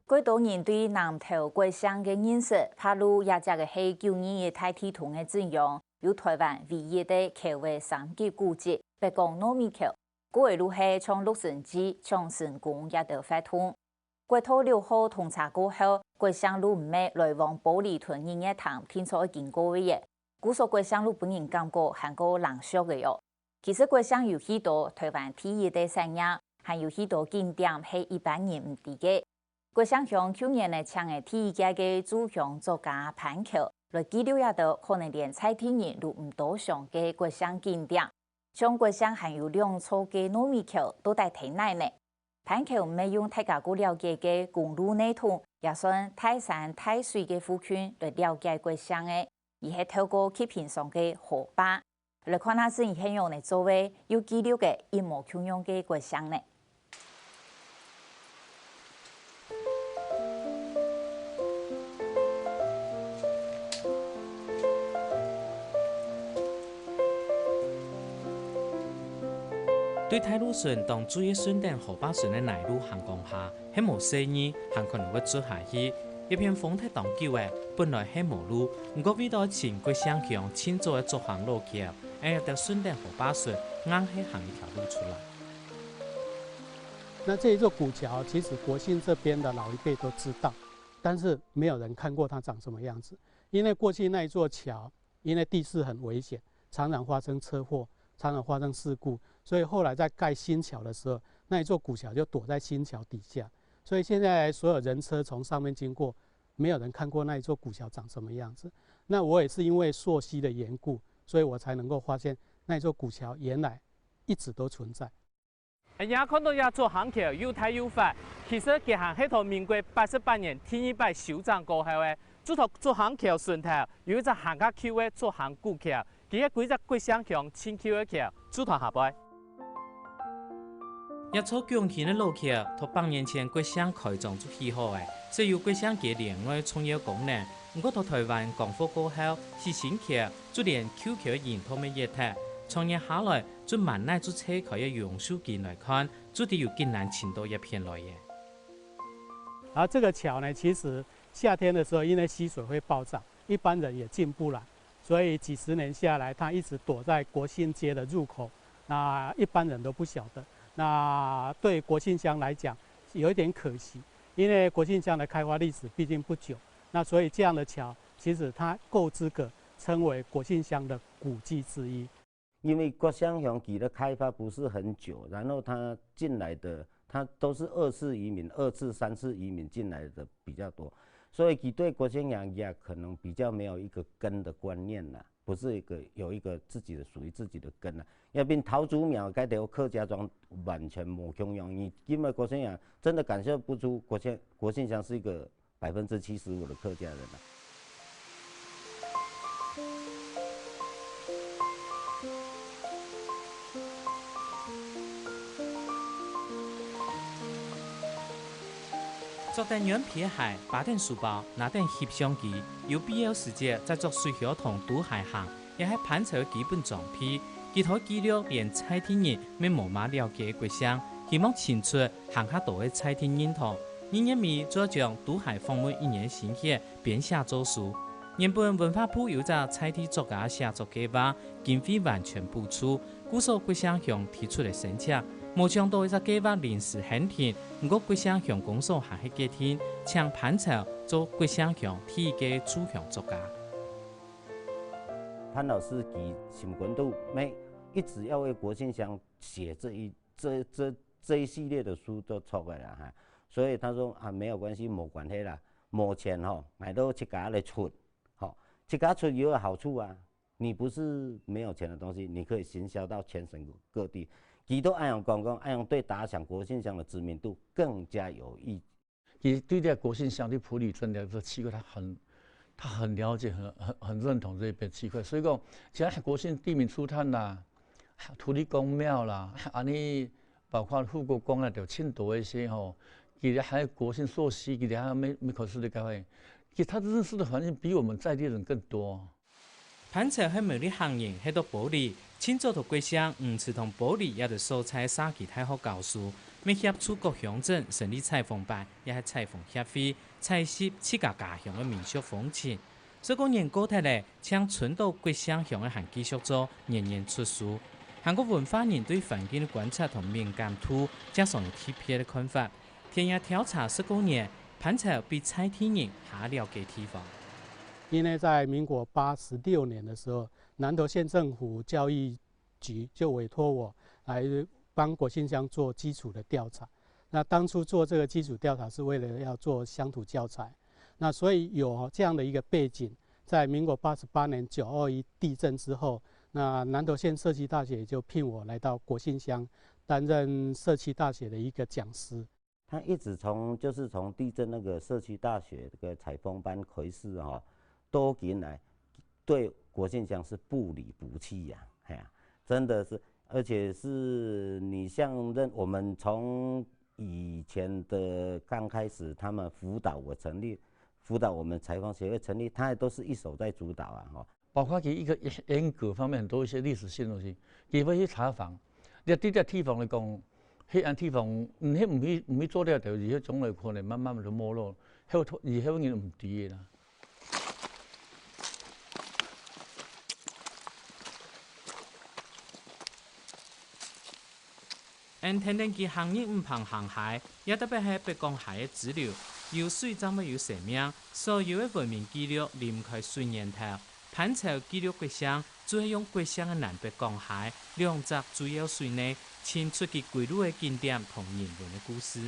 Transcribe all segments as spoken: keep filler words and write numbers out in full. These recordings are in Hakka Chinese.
蓋多人對南投國姓个認識，怕路也這个係九二一大地動个震央，有臺灣唯一个橋个三級古蹟，北港糯米橋。過个路係像六神祭、搶神功這兜活動。國道六號通車過後，國姓路毋係來往埔里同日月潭定著愛經過个耶，故所國姓路分人感覺還過冷縮个哦。其實國姓有許多臺灣第一个產業，還有許多景點係一般人毋知个。國姓鄉舊年呢請个第一屆个駐鄉作家潘喬來記錄這兜可能連在地人都毋多想个國姓景點。像國姓還有兩座个糯米橋到底在哪呢？潘喬毋係用大家較了解个公路系統，也算大山大水个附近來了解國姓个，而係透過溪邊上个河壩。來看下係佢係仰仔做个，又記錄个一模共樣个國姓呢。 對大路脣當注意順等河壩脣个泥路行講下，係無細義，還可能會捽下去。一片荒忒當久了，本來係無路，毋過為著尋國姓鄉盡早个竹行老橋，恁樣就順等河壩脣，硬係行一條路出來。那這一座古橋，其實國姓這邊的老一輩都知道，但是沒有人看過它長什麼樣子。因為過去那一座橋，因為地勢很危險，常常發生車禍，常常發生事故，所以後來在蓋新橋的時候，那一座古橋就躲在新橋底下。所以現在所有人車從上面經過，沒有人看過那一座古橋長什麼樣子。那我也是因為溯溪的緣故，所以我才能夠發現那一座古橋原來一直都存在。 𠊎等看著這竹行橋又大又闊，其實佢還係在民國八十八年第二擺修整過後个。就在竹行橋脣頭有一隻還較舊个竹行古橋，佢係歸隻國姓鄉盡舊个橋，就在下背。這座拱形个老橋，在百年前國姓開張就起好了，設有國姓街聯外重要功能。毋過在臺灣光復過後，起新橋，就連舊橋个形狀乜一忒，長年下來， 就滿哪就坯開个楊樹根來看，就知有幾難尋著這片來个。然後這個橋呢，其實夏天的時候，因為溪水會暴漲，一般人也進不來，所以幾十年下來，它一直躲在國姓街的入口，那一般人都不曉得。那對國姓鄉來講，有一點可惜，因為國姓鄉的開發歷史畢竟不久，那所以這樣的橋，其實它夠資格稱為國姓鄉的古蹟之一。 因為國姓鄉佢的開發不是很久，然後他進來的，他都是二次移民、二次、三次移民進來的比較多，所以佢對國姓鄉也可能比較沒有一個根的觀念啦，不是一個，有一個自己的，屬於自己的根啦。要不然桃竹苗該條客家庄完全無共樣，你根本國姓鄉真的感受不出國姓，國姓鄉是一個 百分之七十五的客家人啊。著等軟皮鞋，揹等書包，拿等翕相機，有必要時節再著水靴同拖鞋行， 也係潘朝个基本裝備，佢在記錄連在地人乜無麼了解个國姓，希望尋出還較多个在地認同。二月尾就愛將拖鞋訪問一年心血，編寫做書。原本文化部有隻在地作家寫作計畫，經費完全補助，故所國姓鄉提出了申請。無想著這隻計畫臨時喊停，毋過國姓鄉公所還係決定，請潘朝做國姓鄉第一个駐鄉作家。 潘老師佢心肝肚乜一直要為國姓鄉寫這一，這，這，這一系列的書都出來了哈。所以他說啊，沒有關係，無關係啦，無錢吼，買到自家來出，吼，自家出有個好處啊。你不是沒有錢的東西，你可以行銷到全省各地。佢都恁樣講講，恁樣對打響國姓鄉的知名度更加有益。 其實對這個國姓鄉的埔里鎮來說，奇怪，他很，他很了解，很，很，很認同這一片奇怪。所以講，像國姓地名書攤啦，土地公廟啦，恁呢包括護國公啊，就盡多一些吼。其實還有國姓溯溪，其實還有美，美口斯的咖啡，其實他認識的環境比我們在地人更多。 潘朝係苗栗客人，係到埔里，盡早在國姓、吳池同埔里這兜所在社區大學教書，乜協助各鄉鎮成立採訪班，也係採訪協會，採集自家家鄉个民俗風情。十九年過忒咧，淨伸到國姓鄉个還繼續做，年年出書。還過文化人對環境个觀察同敏感度，加上有特別个看法。田野調查十九年，潘潮比在地人較了解地方。因為在民國八十六年的時候，南投縣政府教育局就委托我來幫國姓鄉做基礎的調查。那當初做這個基礎調查是為了要做鄉土教材，那所以有這樣的一個背景，在民國八十八年九二一地震之後，那南投縣社區大學就聘我來到國姓鄉擔任社區大學的一個講師。他一直從，就是從地震那個社區大學這個採訪班開始哈，到今來對國姓鄉是不離不棄呀，哎呀，真的是，而且是你像認，我們從以前的剛開始，他們輔導我成立，輔導我們採訪協會成立，他都是一手在主導啊，哈。包括佢一個研究方面很多一些歷史性的東西，佢會去查訪。你對這地方來講，彼樣地方，嗯，你毋去，毋去做這條，以後將來可能慢慢就沒落，後頭，以後人毋知个啦。恁天然个行入五坪坑溪，也特別係北港溪个支流，有水正會有生命，所有个文明記錄離毋開水源頭。潘潮記錄國姓，就係用國姓个南北港溪兩隻主要水源，尋出佢歸路个景點同人文个故事。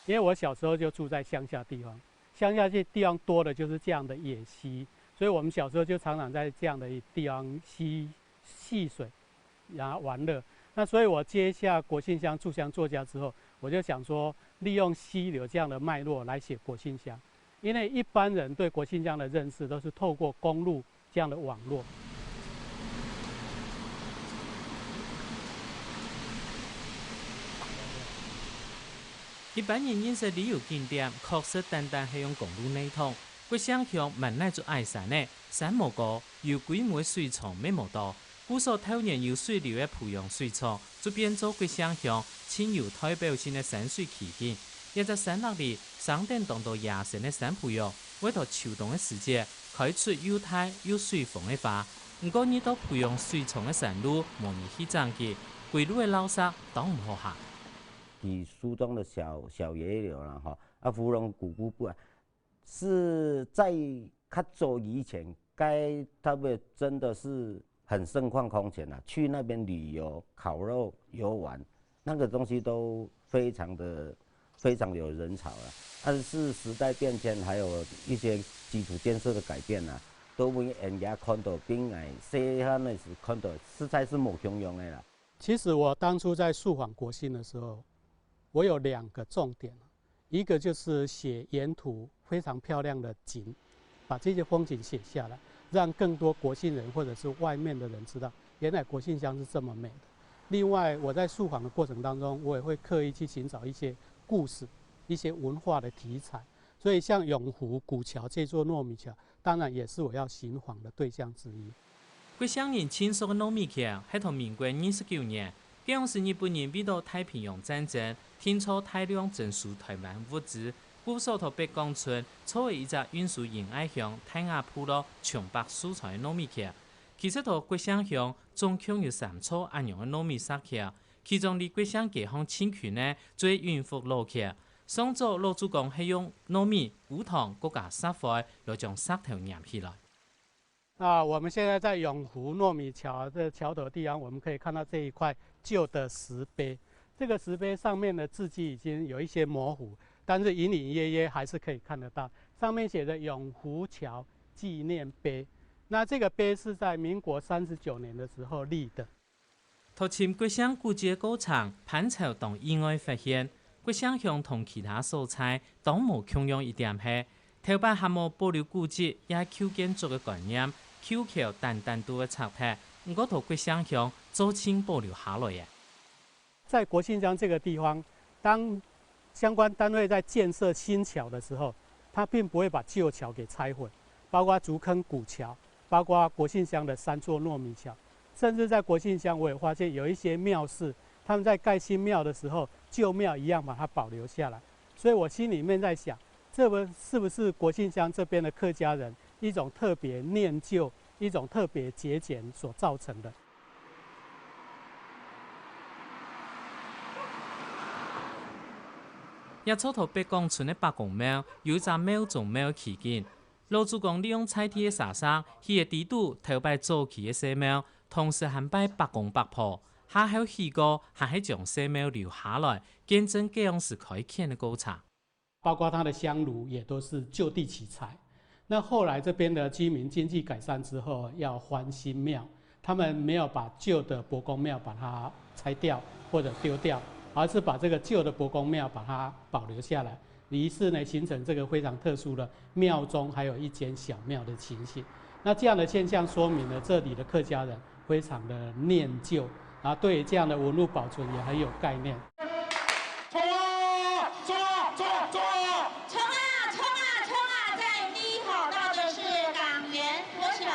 因為我小時候就住在鄉下地方，鄉下這地方多的就是這樣的野溪，所以我們小時候就常常在這樣的地方溪戲水，然後玩樂。那所以我接下國姓鄉住鄉作家之後，我就想說，利用溪流這樣的脈絡來寫國姓鄉，因為一般人對國姓鄉的認識都是透過公路這樣的網絡。一般人認識旅遊景點，確實單單係用公路內通。國姓鄉滿哪就矮山仔，山無高，有規模个水床乜無多， 故所透年有水流个浮揚水床，就變做國姓鄉盡有代表性个山水奇景。這隻山壢裡，生等當多野生个珊瑚蓐，為著秋冬个時節，開出又大又水紅个花。毋過，遇到浮揚水床个山路，無人去整佢，歸路个摎石當毋好行。佢書中的小，小野柳啦，哈，啊，芙蓉古古不啊， 是在較早以前，該特別真的是很盛況空前啊，去那邊旅遊、烤肉、遊玩，那個東西都非常的，非常有人潮啊。但是時代變遷，還有一些基礎建設的改變啊，都分人家看到，比𠊎細漢个時看到，實在是無共樣个啦。其實我當初在素訪國姓的時候，我有兩個重點。 一個就是寫沿途非常漂亮的景，把這些風景寫下來，讓更多國姓人或者是外面的人知道，原來國姓鄉是這麼美的。另外，我在素訪的過程當中，我也會刻意去尋找一些故事、一些文化的題材。所以像永湖古橋這座糯米橋，當然也是我要尋訪的對象之一。國姓人盡熟个糯米橋，係同民國二十九年，該央時日本人為著太平洋戰爭，訂造大量徵收臺灣物資，故所在北港村，做了一隻運輸仁愛鄉大雅部落松柏樹材个糯米橋。其實在國姓鄉總共有三座恁樣个糯米石橋，其中離國姓街項盡近个，就係永福老橋。上早老祖公係用糯米、烏糖，過加石灰來將石頭黏起來。 那我們現在在永湖糯米橋的橋頭地方，我們可以看到這一塊舊的石碑。這個石碑上面的字跡已經有一些模糊，但是隱隱約約還是可以看得到，上面寫著永湖橋紀念碑。那這個碑是在民國三十九年的時候立的。 在尋國姓古蹟个過程，潘潮當意外發現，國姓鄉同其他所在當無共樣一點係，頭擺還無保留古蹟也係舊建築个觀念，舊橋單單都係拆忒，毋過在國姓鄉做盡保留下來了。在國姓鄉這個地方，當 相關單位在建設新橋的時候，它並不會把舊橋給拆毀，包括竹坑古橋，包括國姓鄉的三座糯米橋，甚至在国姓乡，我也发现有一些庙寺，他们在盖新庙的时候，旧庙一样把它保留下来。所以我心里面在想，这不，是不是国姓乡这边的客家人一种特别念旧、一种特别节俭所造成的？ 這座在北港村个伯公廟，有一隻廟中廟个奇景。老祖公利用在地个沙石，起个底肚頭擺早期个細廟，同時還拜伯公伯婆，下後起過，還係將細廟留下來，見證該央時開墾个過程。 包括它的香爐也都是就地取材。那后来这边的居民经济改善之后，要翻新庙，他们没有把旧的伯公庙把它拆掉或者丢掉，而是把这个旧的伯公庙把它保留下来。于是呢，形成这个非常特殊的庙中还有一间小庙的情形。那这样的现象说明了这里的客家人非常的念旧，然后对于这样的文物保存也很有概念。 冲啊！冲啊！冲啊！冲啊！冲啊冲啊冲啊！在你好到的是港元国小。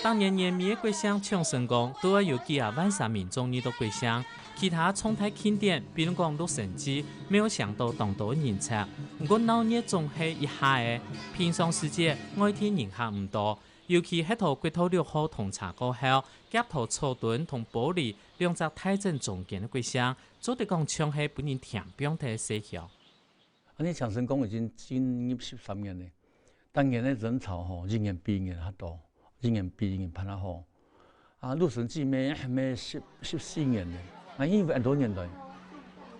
逐年年尾个國姓搶成功，都愛有幾下萬儕民眾入到國姓。其他重大慶典，比如講六星祭，乜有相當多人潮。毋過鬧熱總係一下仔，平常時節外地人客毋多，尤其係到國道六號通車過後，夾到草墩同玻璃兩隻大鎮中間个國姓， 做得講像係分人添放忒个細鄉。恁呢搶成功已經進入十三年了，當年个人潮吼，一年比一年較多，一年比一年辦較好。啊，六星祭乜乜十十四年了，啊，因為恁多年來，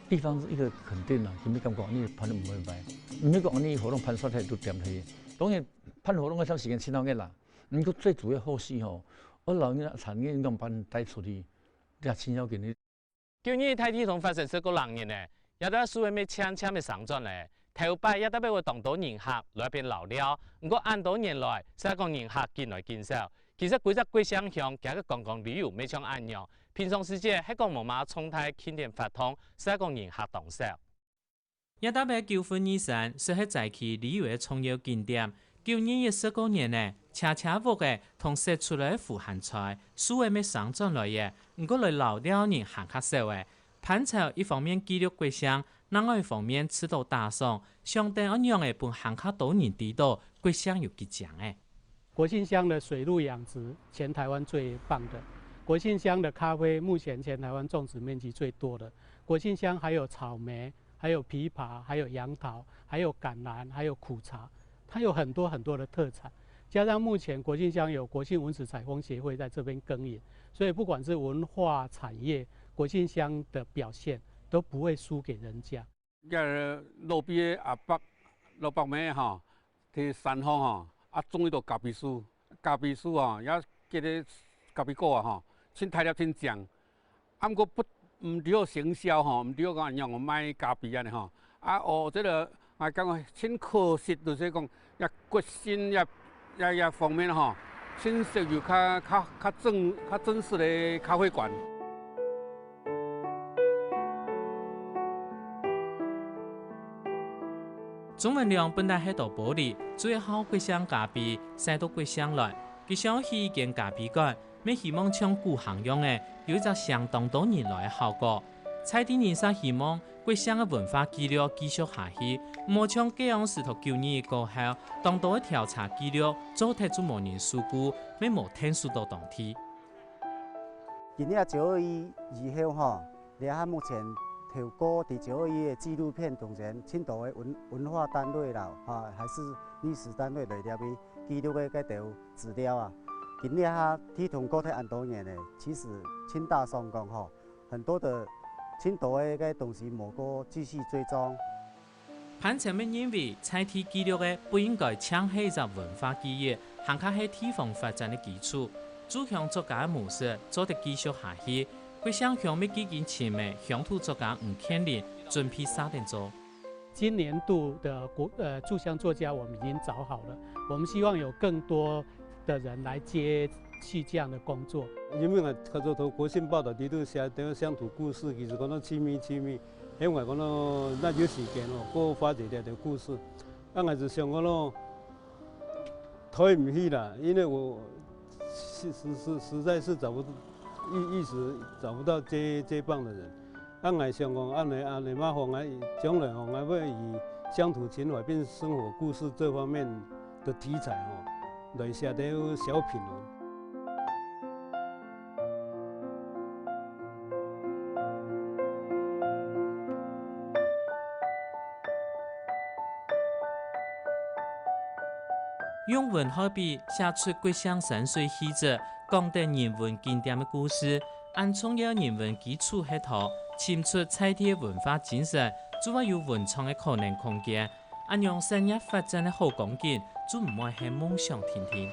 地方一個肯定啦，佢乜感覺你辦得毋會䆀，毋係講你活動辦煞忒都恬忒。當然辦活動个長時間盡鬧熱啦，毋過最主要後續吼，𠊎老人家產業仰般帶出去，這盡要緊个。 舊年大地動發生十過零年了，這兜樹仔乜漸漸仔生轉了。頭擺這搭位會當多人客來這片遶尞，毋過恁多年來，實在講人客緊來緊少。其實歸隻國姓鄉，佢个觀光旅遊乜像恁樣，平常時節係講無麼重大慶典活動，實在講人客當少。 這搭个九份二山，實係在地旅遊个重要景點。舊年也十過年了，斜斜屋仔同塞出來个湖還在，樹仔乜生轉來了，毋過來遶尞人還較少了。攀潮一方面記錄國姓，另外一方面試著打爽，想等愛仰仔分還較多人知著國姓有幾靚仔。 国姓乡的水陆养殖全台湾最棒的，国姓乡的咖啡目前全台湾种植面积最多的，国姓乡还有草莓，还有枇杷，还有杨桃，还有橄榄，还有苦茶，它有很多很多的特产。加上目前国姓乡有国姓文史采风协会在这边耕耘，所以不管是文化产业，国姓乡的表现都不会输给人家。 這路邊个阿伯、老伯姆吼，去山方吼，啊種一垤咖啡樹，咖啡樹吼，也結个咖啡果啊吼，盡大粒盡靚。啊毋過不毋著行銷吼，毋著講恁樣賣咖啡恁樣吼。啊哦，這个𠊎感覺盡可惜，就是講這國姓這 這這方面吼，盡少有較較較真較真實个咖啡館。鍾文亮本來係在埔里，主要好國姓咖啡，徙到國姓來。佢想起一間咖啡館，乜希望像古坑樣仔，有一隻相當多人來个效果。在地人儕希望 國姓个文化記錄繼續下去，毋好像該央時頭九二一過後，當多个調查記錄做忒就無人收顧，乜無𢯭手到當地。今年九二一以後吼，這下目前透過在九二一个紀錄片中間，盡多个文文化單位啦，哈，還是歷史單位來這位記錄个該兜資料啊。今年哈，地動過忒恁多年了，其實盡打爽講吼， 很多的盡多个个東西無過繼續追蹤。潘長明認為，在地記錄个不應該淨係一隻文化記憶，還較係地方發展个基礎。主張作家个模式做得繼續下去，國姓鄉乜既經尋个鄉土作家吳建林準備續等做。 今年度的國呃住鄉作家我們已經找好了，我們希望有更多的人來接續這樣的工作。因為𠊎較早讀國姓報導，裡肚寫等於鄉土故事，其實講到親密親密，因為講到那有時間哦，過發展這條故事，啊𠊎就想講咯，推毋起啦，因為我實實實實在是找不一一時找不到接接棒的人。啊，𠊎想講，恁呢恁呢嘛，吼，𠊎將來吼，𠊎會以鄉土情懷並生活故事這方面的題材吼，來寫條小品哦。用文學筆寫出國姓山水氣質，講得人文景點个故事，恁重要人文基礎核桃，尋出在地文化精神，就會有文創个可能空間。恁樣產業發展个好光景，就毋會係夢想定定。